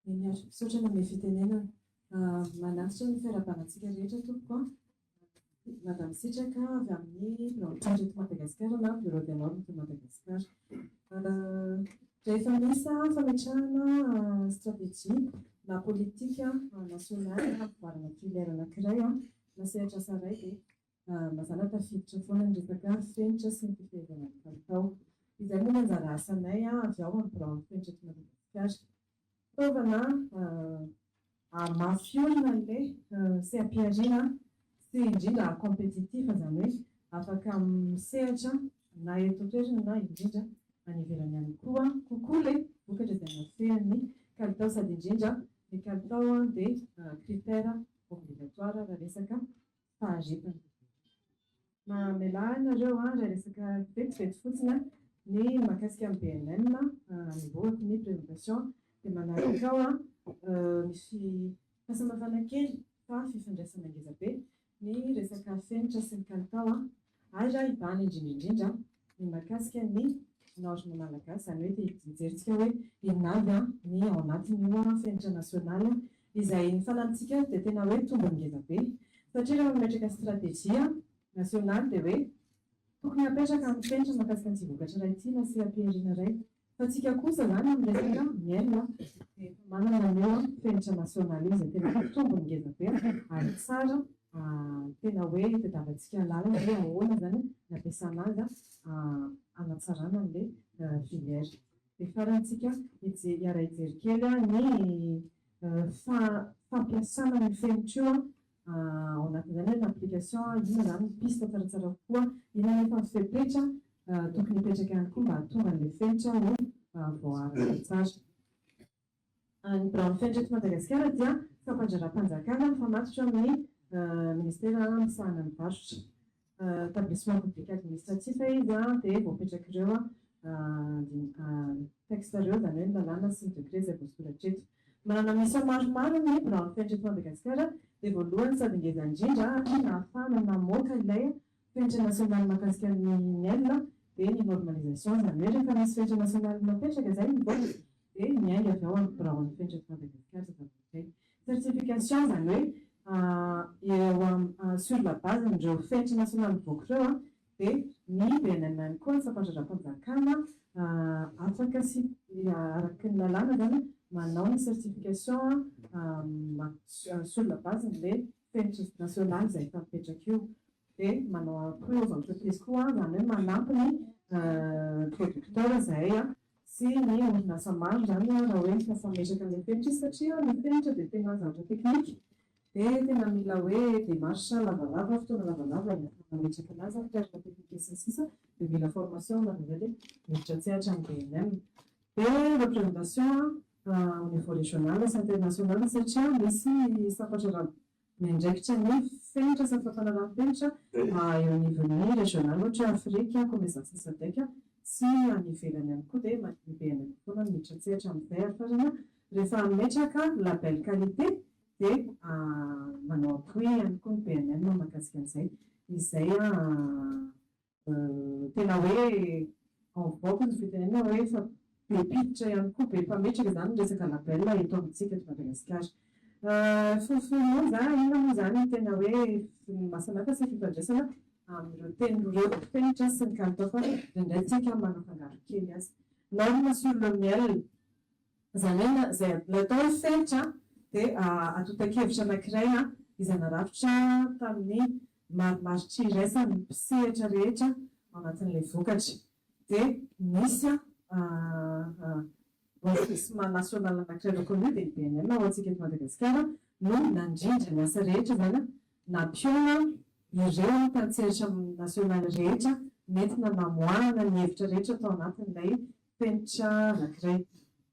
Eny ary, misaotra nanome fitenenana. Manatitra ny fiarahabana antsika rehetra tompoko a. Madame Sitraka avy amin'ny Birao Mitondra eto Madagasikara na Bureau des Normes de Madagascar. Rehefa misy fametrahana stratégie na politika nasionaly hampivoarana filière anankiray na sehatr'asa iray dia mazàna tafiditra foana ny resaka fenitra sy ny fifehezana ny kalitao. Izay moa ny anjara asanay avy ao amin'ny Biraon'ny Fenitra eto Madagasikara. Fitaovana hahamafy orina an'ilay seha-pihariana sy indrindra haha-compétitif, izany hoe afaka misehatra na eto an-toerana na indrindra any ivelany ihany koa kokoa ilay vokatra izay nafehan'ny kalitao sady indrindra ny kalitao dia critère obligatoire raha resaka faharetana. Mamelà ahy nareo an, raha resaka vetivety fotsiny an, ny mahakasika ny BNM, anombohako ny présentation dia manaraka ao an, misy fahasamihafana kely fa fifandraisana ngeza be ny resaka fenitra sy ny kalitao an, ary raha hibahana indrindra indrindra ny mahakasika ny norme malagasy, izany hoe dia hijerintsika hoe inona avy an ny ao anatin'io fenitra nasionaly izay ny fanantsika azy dia tena hoe tombony ngeza be satria rehefa mametraka stratégie nasionaly dia hoe tokony hapetraka amin'ny fenitra mahakasika an'ity vokatra iray ity na seha-pihariana iray fa tsika kosa izany amin'ny resaka miel dia efa manana an'io fenitra nasionaly io izay tena tombony ngeza be ary tsara tena hoe tadiavantsika lalana hoe ahoana izany ny ampiasana azy hanatsarana an'ilay filière. Dia farany tsika hiara-hijery kely ny fampiasana an'io fenitra io ao anatin'izany hoe ny application, inona izany ny piste tsaratsara kokoa, inona anefa ny fepetra tokony hipetraka ihany koa mba hahatonga an'ilay fenitra ho voaaraka tsara. Ny biraon'ny fenitra eto Madagasikara dia sampan-draharaham-panjakana mifamatotra amin'ny minisitera misahana ny varotra. Établissement public administratif izy dia voapetrak'ireo texte ireo, izany hoe ny lalàna sy ny décret izay voasoratra eto. Manana mission maromaro ny biraon'ny fenitra eto Madagasikara dia voalohany sady ngeza indrindra nahafahana namoaka ilay fenitra nasionaly mahakasika ny miel dia ny normalisation, izany hoe rehefa misy fenitra nasionaly napetraka izay mivoaka dia miainga avy ao amin'ny biraon'ny fenitra eto Madagasikara izay zavatra izay. Certification izany hoe eo sur la base n'ireo fenitra nasionaly mivoaka ireo dia ny BNM ihany koa ny sampan-draharaham-panjakana afaka sy araka ny lalàna izany manao ny certification sur la base n'ilay fenitra nasionaly izay efa mipetraka io. Dia manao appui aux entreprises koa izany hoe manampy ny producteur izahay sy ny orinasa maro izany raha hoe mikasa hametraka an'ilay fenitra izy satria ny fenitra dia tena zavatra teknika dia tena mila hoe démarche lavalava, fotoana lavalava ahafahana mametraka anazy amin'ny toerana teknika sy ny sisa dia mila formation anaovana izay dia miditra an-tsehatra ny BNM. Dia représentation au niveau régional sy international satria misy sampan-draharaha Miandraikitra ny fenitra sy ny fampanaraham-penitra eo anivon'ny régional ohatra hoe Afrika, Comeza sy Sadec sy any ivelany ihany koa dia ny BNM foana no miditra an-tsehatra amin'izay ary farany rehefa hametraka label qualité dia manao appui ihany koa ny BNM mahakasika an'izay. Izay Tena hoe en vogue ny fitenenana hoe efa be mpiditra ihany koa, be mpametraka izany ny resaka label eto amintsika eto Madagasikara. Fohifohy monja, inona moa izany ny tena hoe mahasambihafa sy fifandraisana amin'ireo teny roa ireo, fenitra sy ny kalitao fa indraindray tsika manafangaro kely azy. Norme sur le miel, izany hoe na izay natao hoe fenitra dia antontan-kevitra anankiray izay narafitra tamin'ny marimaritra iraisan'ny mpisehatra rehetra ao anatin'ilay vokatra dia misy organisme national anankiray reconnu dia ny BNM ho antsika eto Madagasikara no nandrindra ny asa rehetra izany nampihaona ireo mpiantsehatra nasionaly rehetra nentina namoahana ny hevitra rehetra tao anatin'ilay fenitra anankiray.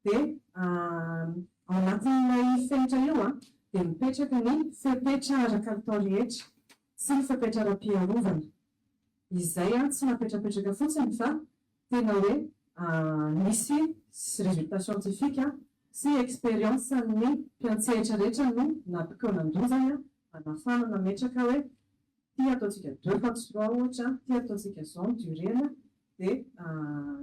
Dia ao anatin'ilay fenitra io dia mipetraka ny fepetra ara-kalitao rehetra sy ny fepetra ara-piarovana izay tsy napetrapetraka fotsiny fa tena hoe nisy résultat scientifique sy expérience an'ny mpiantsehatra rehetra no nampikaonan-doha izany hanafahana nametraka hoe ity ataontsika deux fois tsy trois ohatra, ity ataontsika izao ny durée-ny. Dia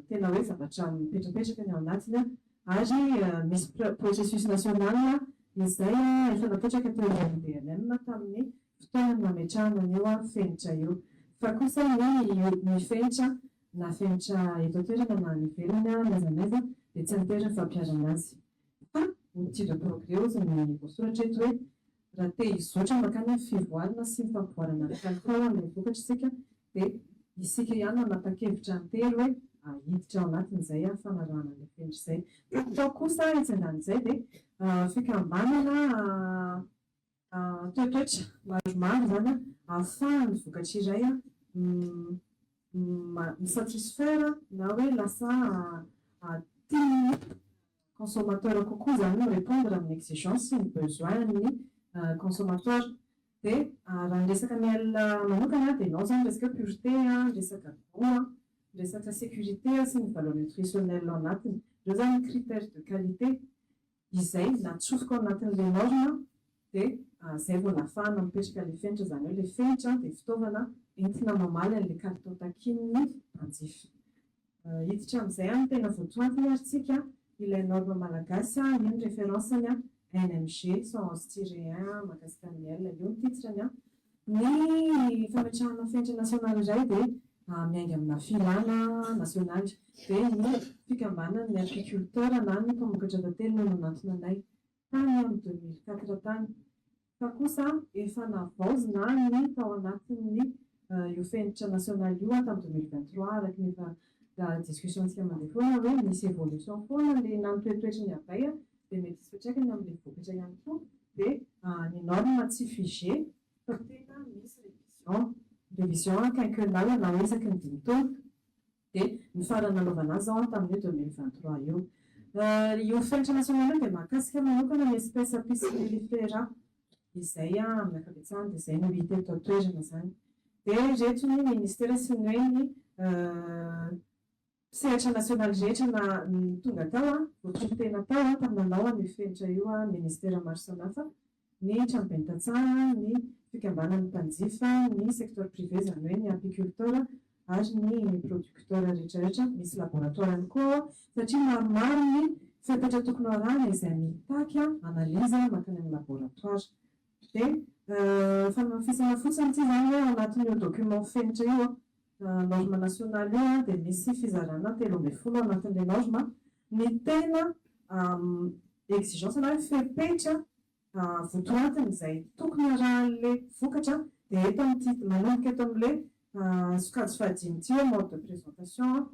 tena hoe zavatra mipetrapetraka ny ao anatiny ary misy processus national izay efa napetraka teo amin'ny DNM tamin'ny fotoana nametrahana an'io fenitra io. Fa kosa ny fenitra, na fenitra eto an-toerana na any ivelany na aiza na aiza, dia tsy antery ny fampiharana azy. Fa outil de progrès hozy ny voasoratra eto hoe raha te hizotra mankany amin'ny fivoarana sy ny fampivoarana ny kalitao amin'ny vokatra isika, dia isika ihany no hanapa-kevitra antery hoe hiditra ao anatin'izay fanarahana ilay fenitra izay. Kalitao kosa etsy andanin'izay dia fikambanana toetoetra maromaro izany ahafahan'ny vokatra iray mi-satisfaire na hoe lasa tian'ny consommateur kokoa izany, mi-répondre amin'ny exigence sy ny besoin ny consommateur. Dia raha ny resaka miel manokana dia nao izany resaka pureté, resaka goût, resaka sécurité sy ny valeur nutritionnelle ao anatiny. Ireo izany ny critère de qualité izay natsofoka ao anatin'ilay norme, dia izay vao nahafahana mipetraka ilay fenitra. Izany hoe ilay fenitra dia fitaovana entina mamaly an'ilay kalitao takian'ny mpanjifa. Hiditra amin'izay ny tena votoatiny ary tsika, ilay norme malagasy io ny référence-ny NMG 111-1 mahakasika ny miel io ny titre-ny. Ny fametrahana fenitra nasionaly iray dia miainga amina filana nasionaly, dia ny fikambanan'ny apiculteur na ny mpamokatra tantely no nanantona anay tany amin'ny 2004 tany. Fa kosa efa navaozina ny tao anatin'ny io fenitra nasionaly io tamin'ny 2023, araka ny efa discussion-tsika mandeha foana hoe misy évolution foana le na ny toetoetry ny abeille dia mety hisy fiantraikany amin'ilay vokatra ihany koa. Dia ny norme tsy figé fa tena misy révision quinquennale na hoe isaky ny 5 taona. Dia ny farany nanaovana azy zao tamin'io 2023 io. Io fenitra nasionaly io dia mahakasika manokana ny espèce Apis mellifera izay amin'ny ankabetsahany dia izay no hita eto an-toerana izany. Dia ireto ny ministera sy ny hoe ny sehatra nasionaly rehetra na ny tonga tao voatolo-tena tao tamin'ny nanao an'io fenitra io: ministera maro samihafa, ny tranoben'ny tantsaha, ny fikambanan'ny mpanjifa, ny secteur privé, izany hoe ny apiculteur ary ny producteur rehetrarehetra. Misy laboratoire ihany koa ao satria maromaro ny fepetra tokony ho arahana izay mitaky analyse mankany amin'ny laboratoire. Dia fanamafisana fotsiny ity izany hoe ao anatin'io document fenitra io, norme nationale io, dia misy fizarana 13 ao anatin'ilay norme. Ny tena exigence na hoe fepetra votoatiny izay tokony arahan'ilay vokatra dia eto amin'ity, manomboka eto amin'ilay sokajy fahadimy ity hoe mode de présentation,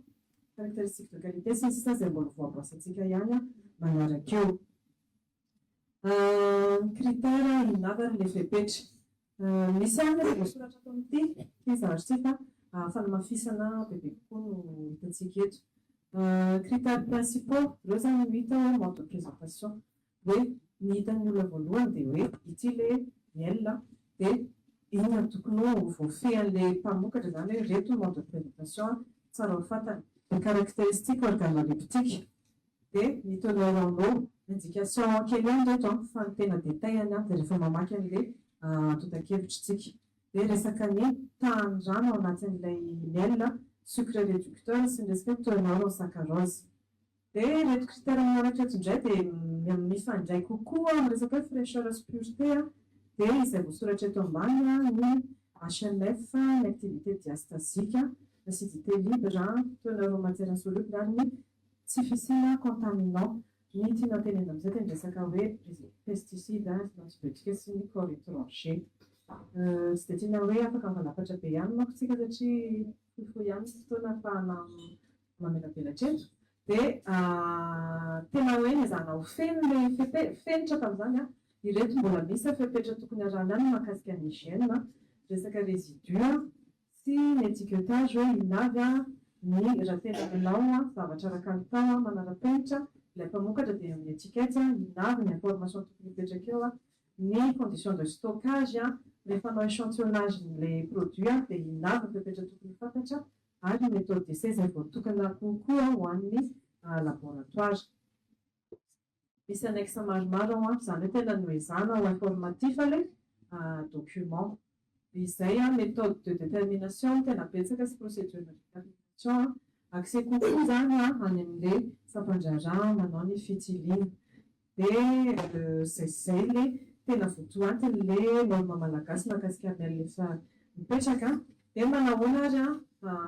caractéristique de qualité sy ny sisa izay mbola voaboasantsika ihany manaraka eo. Ny critère inona avy ary ilay fepetra? Misy ihany ilay voasoratra ato amin'ity ity zavatra ity, fa fanamafisana bebe kokoa no hitantsika eto. Critères principaux ireo izany no hita hoe mode de présentation, hoe ny hitan'ny olona voalohany dia hoe ity ilay miel, dia inona no tokony ho voafehin'ilay mpamokatra izany hoe ireto ny mode de présentation tsara ho fantany. Ny caractéristique organoleptique dia ny teneur en eau. Indication kely ihany ireto fa ny tena détail any dia rehefa mamaky an'ilay antontan-kevitra isika. Dia resaka ny tahan'ny rano ao anatin'ilay miel, sucre réducteur sy ny resaka teneur en saccharose. Dia ireto critère manaraka eto indray dia mifandray kokoa amin'ny resaka hoe fraîcheur sy pureté, dia izay voasoratra eto ambany: ny HMF, ny activité diastasique, acidité libre, teneur en matière insoluble ary ny tsy fisiana contaminant. Ny tiana tenenina amin'izay dia ny resaka hoe pesticide, antibiotique sy ny corps étranger. Tsy dia tiana hoe afaka mivalapatra be ihany manko tsika satria fohifohy ihany ny fotoana ahafahana mamelabelatra eto. Dia tena hoe niezahana ho feno ilay fenitra tamin'izany. Ireto mbola misy fepetra tokony arahana ihany mahakasika ny hygiène, resaka résidu sy ny étiquetage, hoe inona avy ny raha tena manao zavatra ara-kalitao manara-penitra ilay mpamokatra, dia amin'ny étiquette inona avy ny information tokony hipetraka eo, ny condition de stockage, rehefa hanao échantillonnage n'ilay produit dia inona avy ny fepetra tokony ho fantatra, ary ny méthode d'essai izay voatokana kokoa ho an'ny laboratoire. Misy annexe maromaro ao, izany hoe tena noezahana ho informatif ilay document. Izay méthode de détermination tena betsaka sy procédure de détermination. Accès kokoa izany any amin'ilay sampan-draharaha manao ny fitiliana. Dia izay sy izay ilay tena votoatin'ilay norme malagasy mahakasika ny miel efa mipetraka. Dia manahoana ary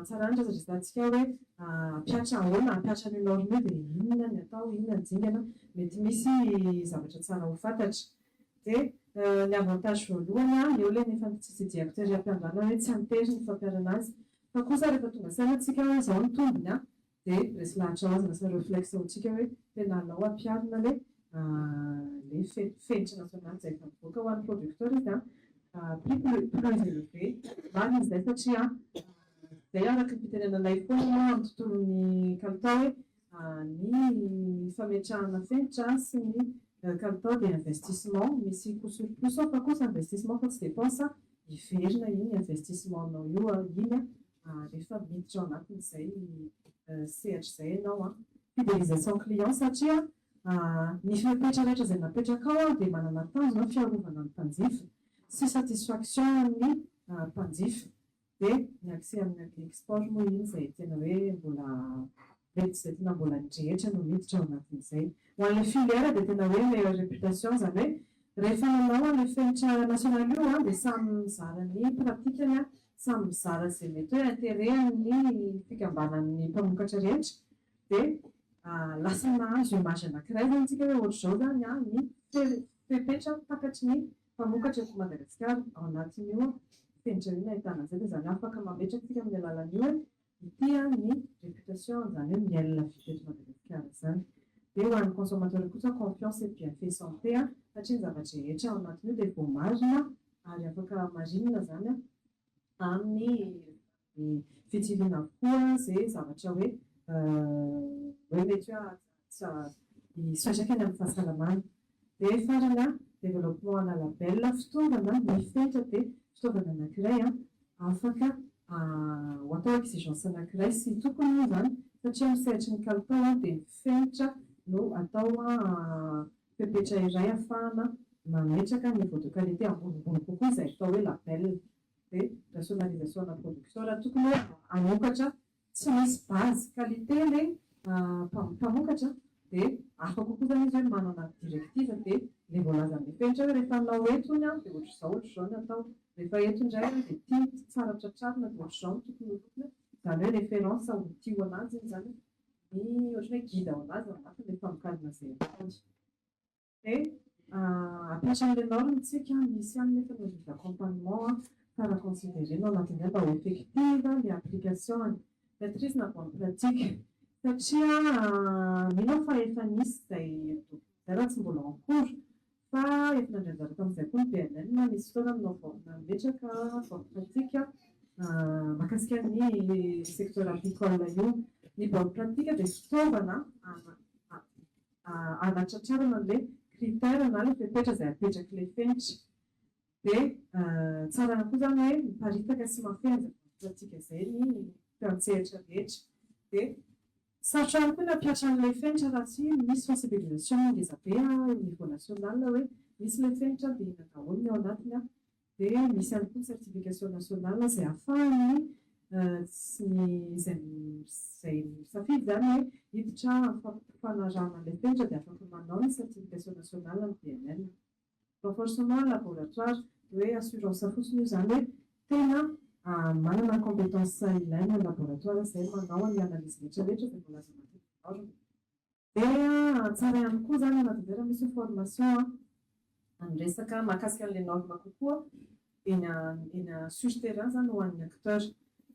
tsara ny resadresantsika hoe hampiatra ahoana, hampiatra an'io norme io dia inona ny atao, inona ny dingana, mety misy zavatra tsara ho fantatra. Dia ny avantage voalohany, eo ilay efa notsidihako tery am-piandohana hoe tsy an-tery ny fampiharana azy, fa kosa rehefa tonga saina tsika hoe izao ny tombony dia resy lahatra ho azy lasa reflexe ho antsika hoe tena alao ampiharina ilay ilay fenitra nasionaly izay efa mivoaka ho an'ny producteur izy prix plus élevé. Marina izay satria izay araka ny fitenenanay foana moa amin'ny tontolon'ny kalitao hoe ny fametrahana fenitra sy ny kalitao dia investissement, misy coût surplus ao fa kosa investissement fa tsy dépense, hiverina iny investissement-nao io iny rehefa miditra ao anatin'izay sehatra izay ianao. Fidélisation client satria ny fepetra rehetra izay napetraka ao dia manana tanjona fiarovana ny mpanjifa sy satisfaction ny mpanjifa. Dia ny accès amin'ny export moa iny izay tena hoe mbola mety izay tena mbola ny rehetra no miditra ao anatin'izay. Ho an'ilay filière dia tena hoe meilleure réputation, izany hoe rehefa nanao an'ilay fenitra nasionaly io dia samy mizara ny pratikany, samy mizara izay mety hoe intérêt an'ny fikambanan'ny mpamokatra rehetra, dia lasa nahazo image anankiray izany isika hoe ohatr'izao izany ny fepetra takatry ny mpamokatra eto Madagasikara. Ao anatin'io fenitra io no ahitana an'izay, dia izany hoe afaka mametraka isika amin'ny alalan'io hoe ity ny réputation an'izany hoe miel vita eto Madagasikara izany. Dia ho an'ny consommateur kosa confiance et bienfait santé, satria ny zava-drehetra ao anatin'io dia voamarina ary afaka marinina izany amin'ny fitiliana avokoa izay zavatra hoe mety hoe hisy fiantraikany amin'ny fahasalamana. Dia farany, développement ana label fitaovana. Ny fenitra dia fitaovana anankiray afaka ho atao exigence anankiray sy tokony moa izany, satria amin'ny sehatry ny kalitao dia ny fenitra no atao fepetra iray ahafahana mametraka niveau de qualité ambonimbony kokoa, izay atao hoe label. Dia rationalisation ana production, raha tokony hoe hamokatra tsy misy base qualité ilay mpamokatra dia hafa kokoa izany izy hoe manana directive, dia ilay voalazan'ilay fenitra hoe rehefa hanao eto ony dia ohatr'izao ohatr'izao ny atao, rehefa eto indray dia ity tsara tratrarina, dia ohatr'izao no tokony ho lokony, izany hoe référence outil ho an'azy iny izany, ny ohatran'ny hoe guide ho an'azy ao anatin'ilay famokarana izay ataony. Dia hampiasa an'ilay norme tsika, misy ihany nefa ny mesure d'accompagnement tsara considérena ao anatin'izay mba ho effective ny application-ny. Maîtrise na bonne pratique, satria mino aho fa efa nisy izay izay raha tsy mbola en cours, fa efa nandray anjara tamin'izay koa ny B N N, nisy fotoana nanao nametraka bonne pratique mahakasika ny secteur apicole io. Ny bonne pratique dia fitaovana anatratrarana an'ilay critère na ilay fepetra izay apetrak'ilay fenitra. Dia tsara ihany koa izany hoe miparitaka sy mahafehy an'izay bonne pratique izay ny mpiantsehatra rehetra. Dia sarotra ihany koa ny hampiatra an'ilay fenitra raha tsy misy sensibilisation ngeza be au niveau national hoe misy ilay fenitra dia inona daholo ny ao anatiny. Dia misy ihany koa ny certification nationale izay ahafahan'ny sy ny izay izay misafidy izany hoe hiditra amin'ny fanarahana an'ilay fenitra dia afaka manao ny certification nationale ny B N N. Renforcement laboratoire, hoe assurance fotsiny io izany hoe tena manana ny compétence ilaina ny laboratoire izay manao ny analyse rehetrarehetra izay voalaza anatin'ny norme. Dia tsara ihany koa izany anatin'izay raha misy formation ny resaka mahakasika an'ilay norme kokoa eny eny sur terrain izany ho an'ny acteur.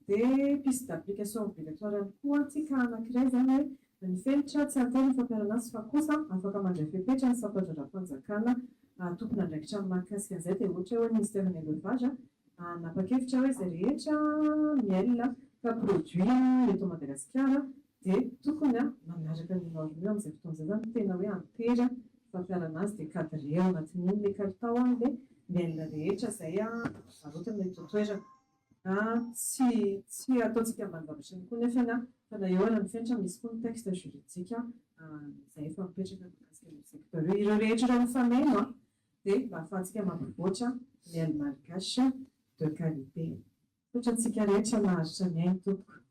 Dia piste d'application obligatoire ihany koa tsika anankiray izany hoe ny fenitra tsy atao ny fampiharana azy, fa kosa afaka mandray fepetra ny sampan-draharaham-panjakana tompon'andraikitra amin'ny mahakasika an'izay. Dia ohatra hoe ministère ny élevage nanapa-kevitra hoe izay rehetra miel ka produit eto Madagasikara dia tokony manaraka ny norme io. Amin'izay fotoana izay izany tena hoe antery fampiharana azy, dia cadré ao anatin'iny ilay kalitao ilay miel rehetra izay varotana eto an-toerana. Tsy ataontsika ambany zavatra ihany koa nefany fa na eo ary ny fenitra, misy koa ny texte juridique izay efa mipetraka mikasika ny secteur io. Ireo rehetra ireo mifameno dia mba ahafahantsika mampivoatra miel malgache de qualité. Misaotra antsika rehetra naharitra ny ainy tompoko.